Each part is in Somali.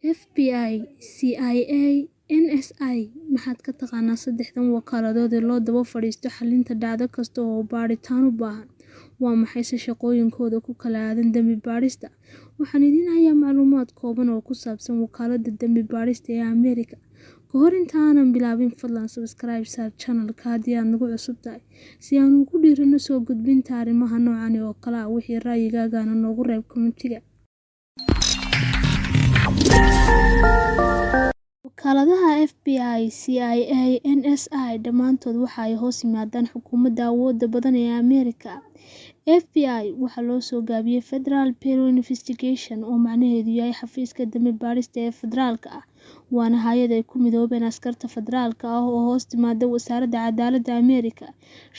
FBI, CIA, NSA Maxaad ka taqaanaa saddexdan wakaaladood ee loo daba fadhiisto xallinta dhacdo kasta oo baadhitaan u baahan? Waa maxayse shaqooyinkooda ku kala aaddan dambi-baadhista? Waxaan idiin hayaa macluumaad kooban oo ku saabsan Wakaaladda Dambi-baadhista ee Ameerika. Ka hor inta aanan bilaabin, fadlan subscribe saar channel-ka haddii aad nagu cusub tahay, si aan ugu dhiirano soo gudbinta arrimaha noocan oo kale ah. Wixii ra'yigaagana noogu reeb comment-iga. Wakaaladaha FBI, CIA, NSA dhammaantood waxa ay hoos yimaadaan xukuumadda awoodda badan ee Ameerika. FBI waxaa loo soo gaabiyay Federal Bureau of Investigation oo macnaheedu yahay Xafiiska Dambi-baadhista ee Federaalka ah, waana hay'ad ay ku midoobeen askarta federaalka ah oo hoos timaadda Wasaaradda Cadaaladda Ameerika,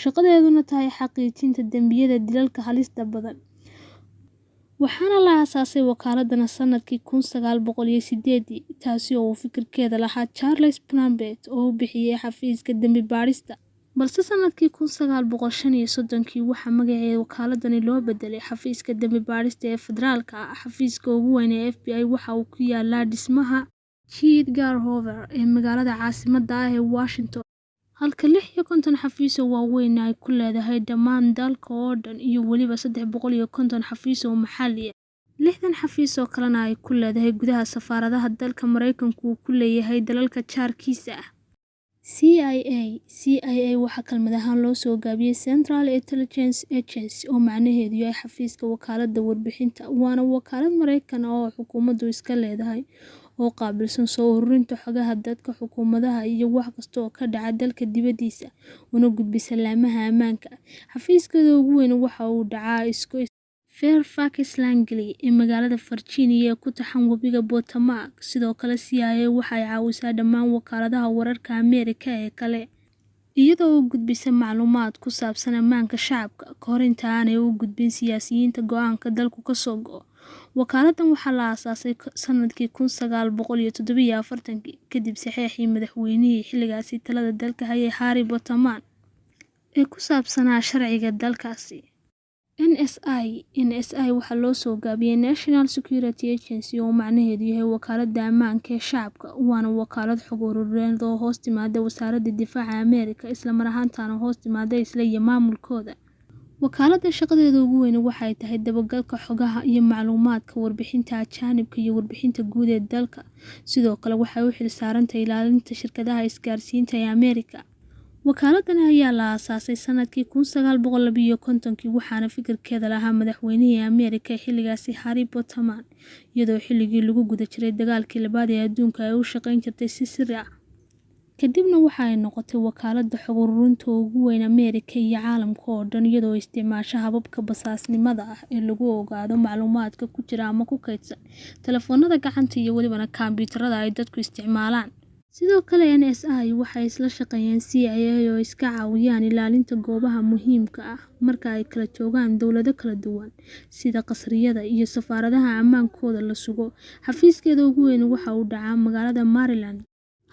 shaqadeeduna tahay xaqiijinta dambiyada dilalka halista badan. Waxaana la aasaasay wakaaladdan sanadkii 1908, taasi oo uu fikirkeeda lahaa Charles Plummet oo u bixiyay Xafiiska Dambi-baadhista. Balse sanadkii 1935 waxaa magaceeda wakaaladani loo beddelay Xafiiska Dambi-baadhista ee Federaalka ah. Xafiiska ugu weyn ee FBI waxa uu ku yaallaa dhismaha J. Edgar Hoover ee magaalada caasimadda ah ee Washington, halka 56 xafiis oo waaweyn ay ku leedahay dhammaan dalka oo dhan iyo weliba 350 xafiis oo maxalli ah, 60 xafiis oo kalena ay ku leedahay gudaha safaaradaha dalka Mareykanku uu ku leeyahay dalalka jaarkiisa ah. CIA CIA waxaa kelmad ahaan loo soo gaabiyay Central Intelligence Agency oo macnaheedu yahay Xafiiska Wakaaladda Warbixinta, waana wakaalad Mareykan ah oo xukuumaddu iska leedahay oo qaabilsan soo ururinta xogaha dadka, xukuumadaha iyo wax kasta oo ka dhaca dalka dibadiisa, una gudbisa laamaha ammaanka. Xafiiskeeda ugu weyn waxa uu dhacaa isgoyska Fairfax Langley ee magaalada Virginia ee ku taxan webiga Potomac. Sidoo kale, CIA waxa ay caawisaa dhammaan wakaaladaha wararka Ameerika ee kale, iyadoo u gudbisa macluumaad ku saabsan ammaanka shacabka, ka hor inta aanay u gudbin siyaasiyiinta go'aanka dalku ka soo go'o. Wakaaladdan waxaa la aasaasay sanadkii 1947 kadib saxeexii madaxweynihii xilligaasi talada dalka hayay Harry Truman ee ku saabsanaa sharciga dalkaasi. NSA NSA waxaa loo soo gaabiyay National Security Agency oo macnaheedu yahay Wakaaladda Ammaanka ee Shacabka, waana wakaalad xog ururineed oo hoos timaadda Wasaaradda Difaaca Ameerika, isla mar ahaantaana hoos timaadda isla iyo maamulkooda. Wakaaladdan shaqadeeda ugu weyn waxa ay tahay dabagalka xogaha iyo macluumaadka warbixinta ajaanibka iyo warbixinta guud ee dalka. Sidoo kale waxay u xilsaarantahay ilaalinta shirkadaha isgaarsiinta ee Ameerika. Wakaaladdan ayaa la aasaasay sanadkii 1952, waxaana fikirkeeda lahaa madaxweynihii Ameerika ee xilligaasi Harry Truman, iyadoo xilligii lagu guda jiray dagaalkii labaad ee adduunka ay u shaqayn jirtay si sir ah. Kadibna waxa ay noqotay wakaaladda xog ururinta ugu weyn Ameerika iyo caalamka oo dhan, iyadoo isticmaasha hababka basaasnimada ah ee lagu ogaado macluumaadka ku jira ama ku kaydsan taleefannada gacanta iyo weliba kombiyuutarada ay dadku isticmaalaan. Sidoo kale, NSA waxay isla shaqeeyaan CIA oo ay iska caawiyaan ilaalinta goobaha muhiimka ah marka ay kala joogaan dawlado kala duwan, sida qasriyada iyo safaaradaha ammaankooda la sugo. Xafiiskeeda ugu weyn waxa uu dhacaa magaalada Maryland,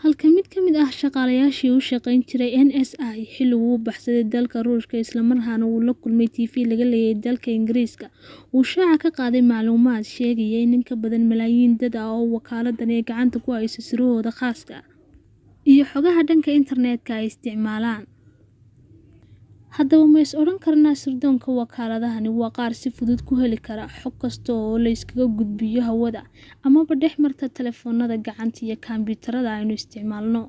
halka mid ka mid ah shaqaalayaashii u shaqayn jiray NSA xilligii uu u baxsaday dalka Ruushka isla markaana uu la kulmay TV laga leeyahay dalka Ingiriiska, uu shaaca ka qaaday macluumaad sheegaya in in ka badan malaayiin dad ah oo wakaaladdan ay gacanta ku hayso sirahooda khaaska ah iyo xogaha dhanka internetka ay isticmaalaan. Haddaba, ma is odhan karnaa sirdoonka wakaaladahani waa qaar si fudud ku heli kara xog kasta oo la iskaga gudbiyo hawada amaba dhex marta taleefannada gacanta iyo kombiyuutarada aynu isticmaalno?